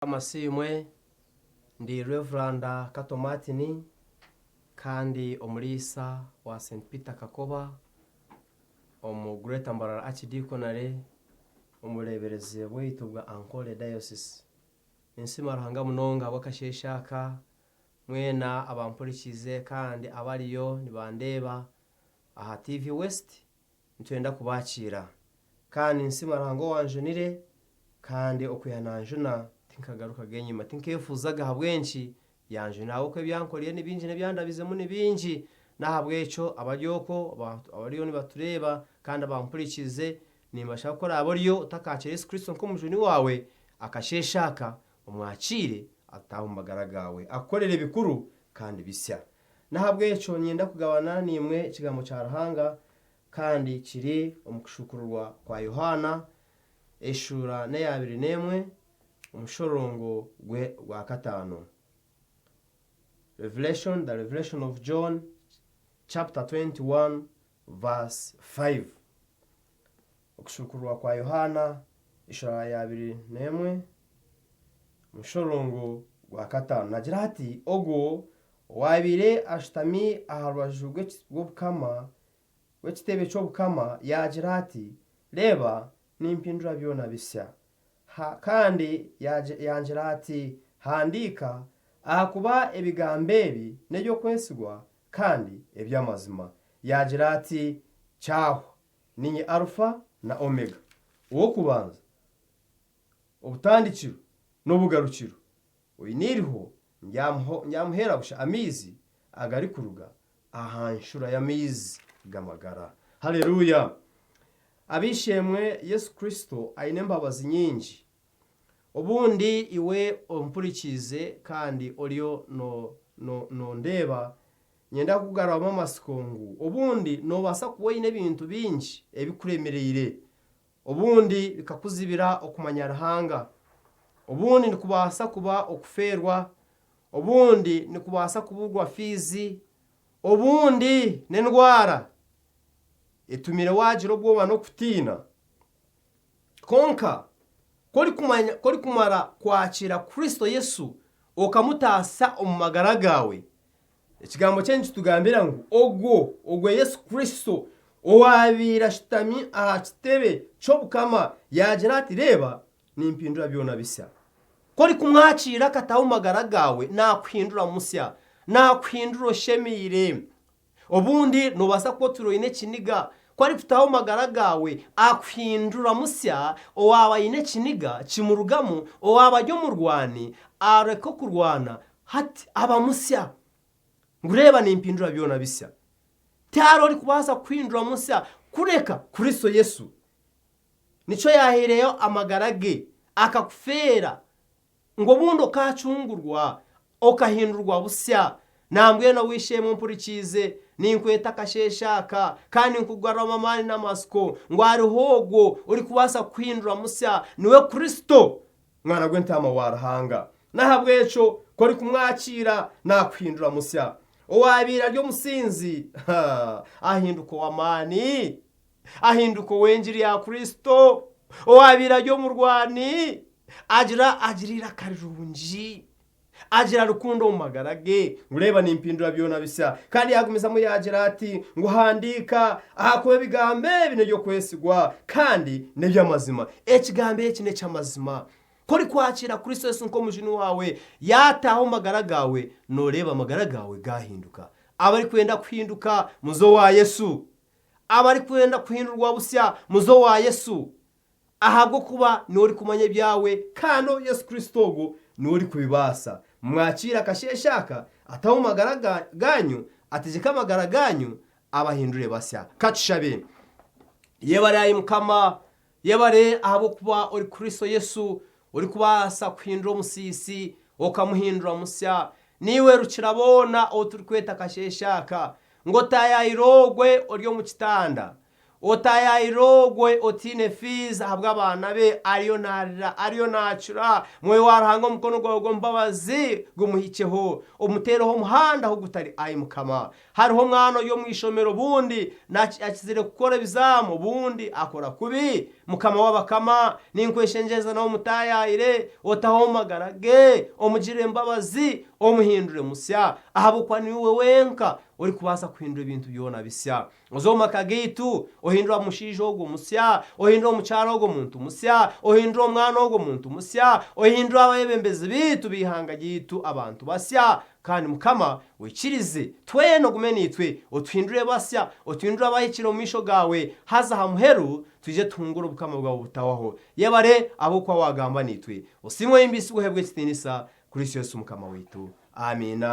Amasiimwe, ndi Rev. Kato Martin kandi omuriisa wa St Peter Kakoba omu Greater Mbarara Archdeaconry omu bureeberezi bwaitu bwa Ankole Diocese. Ninsiima Ruhanga munonga ahabw'akasheeshe aka, mwena abampurikiize kandi abariyo nibandeeba aha TV West Nitwenda kubakiira. Kandi ninsiima Ruhanga owanjunire, kandi okwiha nanjuna tinkagarukaga enyima. Tinkeefuuzaga ahabw'enki yanjunire ahabw'okuba ebi ankoreire ni bingi n'ebi andabizemu ni bingi. N'ahabw'ekyo abari okwo abariyo nibatureeba kandi abampurikiize, nimbashaba ku oraabe oriyo otakaakiira Yesu Kristo nk'omujuni waawe, akasheeshe aka omwakiire ataahe omu magara gaawe, akukorere ebikuru kandi bisya. N'ahabw'ekyo niinyenda kugabana naimwe ekigambo kya Ruhanga, kandi kiri omu kushuukururwa kwa Yohaana, eshuura n'eya abiri n'emwe, omushororongo gwe gwakataano. Revelation, the Revelation of John, chapter 21, verse 5. Okushuukururwa kwa Yohaana, eshuura ya 21, omushororongo gwakataano, naagira ati, Ogwo owaabaire ashutami aha rubaju rw'obukama, rw'ekitebe ky'obukama, yaagira ati, Reeba, nimpindura byona bisya. Kandi yangira ati, Handiika, ahakuba ebigambo ebi n'eby'okwesigwa kandi eby'amazima. Yaagira ati, Kyahwa. Niinye Alufa na Omega, ow'okubanza, obutandikiro n'obugarukiro. Oine eiriho ndyamuheera busha amaizi agarikuruga aha nshura y'amaizi g'amagara. Haleluya! Ab'eishe-emwe, Yesu Kristo aine embabazi nyingi. Obundi iwe ompurikiize kandi oriyo nondeeba, Niinyenda kukugaruramu amatsiko ngu obundi noobaasa kuba oine ebintu bingi ebikuremereire, obundi bikakuzibira okumanya Ruhanga. Obundi nikubaasa kuba okufeerwa, obundi nikubaasa kuburwa fiizi, obundi n'endwara etumire waagira obwoba n'okutiina. Kwonka ku orikumara kwakiira Kristo Yesu okamutaasa omu magara gaawe, Ekigambo kye nikitugambira ngu ogwo, ogwo Yesu Kristo, owaabaire ashutami aha kitebe ky'obukama, yaagira ati, Reeba, nimpindura byona bisya. Ku orikumwakiira akataho omu magara gaawe, naakuhindura musya, naakuhindura oshemeire. Obundi noobaasa kuba otuura oine ekiniga. Ku arikutaho omu magara gaawe, akuhindura musya, owaaba aine ekiniga kimurugamu, owaaba ari omurwani areka okurwana, Hati aba musya. Ngu reeba nimpindura byona bisya. Tihariho orikubaasa kuhindura musya kureka Kristo Yesu. Nikyo yaahaireyo amagara ge akakufeera ngu obundi okaacungurwa okahindurwa busya. Nambwenu ow'eishe-emwe ompurikiize, ninkweta akasheeshe aka, kandi nkugaruramu amaani n'amatsiko ngu hariho ogwo orikubaasa kukuhindura musya, niwe Kristo. Mwana gw'entaama wa Ruhanga. N'ahabw'ekyo ku orikumwakiira, naakuhindura musya. Owaabaire ari omusinzi, ahinduka ow'amaani, ahinduka ow'engiri ya Kristo. Owaabaire ari omurwani, agira agira eiraka rirungi, agira rukundo omu magara ge. Ngu reeba nimpindura byona bisya. Kandi yaagumizamu yaagira ati, Ngu handiika, ahakuba ebigambo ebi n'eby'okwesigwa kandi n'eby'amazima. Ekigambo eki n'eky'amazima. Ku orikwakiira Kristo Yesu nk'Omujuni waawe, yaataaha omu magara gaawe, nooreeba amagara gaawe gaahinduka. Abarikwenda kuhinduka, muze owa Yesu. Abarikwenda kuhindurwa busya, muze owa Yesu. Ahabw'okuba niwe orikumanya ebyawe, kandi Yesu Kristo ogwo niwe orikubibaasa. Mwakiire akasheeshe aka, atahe omu magara gaanyu, ategyeke amagara gaanyu, abahindure basya. Ka tushabe. Yebare ai Mukama, yebare ahabw'okuba ori Kristo Yesu, orikubaasa kuhindura omusiisi okamuhindura musya. Niiwe Rukiraboona ou turikweta akasheeshe aka, ngu otaayaayire ogwe ori omu kitanda. Otaayaayire ogwe otaine fiizi ahabw'abaana be, ariyo naarira, ariyo naacura. Mwoyo wa Ruhanga omukono gwawe gw'embabazi gumuhikyeho, omuteereho omuhanda ahu gutari, ai Mukama. Hariho omwana ori omu ishomero obundi akizire kukora ebizaamu obundi akora kubi. Mukama w'abakama, ninkweshengyereza nawe omutaayaayire, otaho omu magara ge, omugirire embabazi, omuhindure musya, ahabw'okuba niiwe wenka orikubaasa kuhindura ebintu byona bisya. Oze omu maka gaitu, ohindure omushaija ogwo musya, ohindure omukyara ogwo omuntu musya, ohindure omwana ogwo omuntu musya, ohindure abeebembezi baitu b'eihanga ryaitu abantu basya. Kandi Mukama, oikirize twena ogume naitwe, otuhindure basya, otuhindure abahikire omu maisho gaawe, haza aha muheru twije tuhungure obukama bwawe obutahwaho. Yebare ahabw'okuba waagamba naitwe. Osiimwe ohimbisibwe oheebwe ekitiinisa, Kristo Yesu Mukama waitu. Amiina.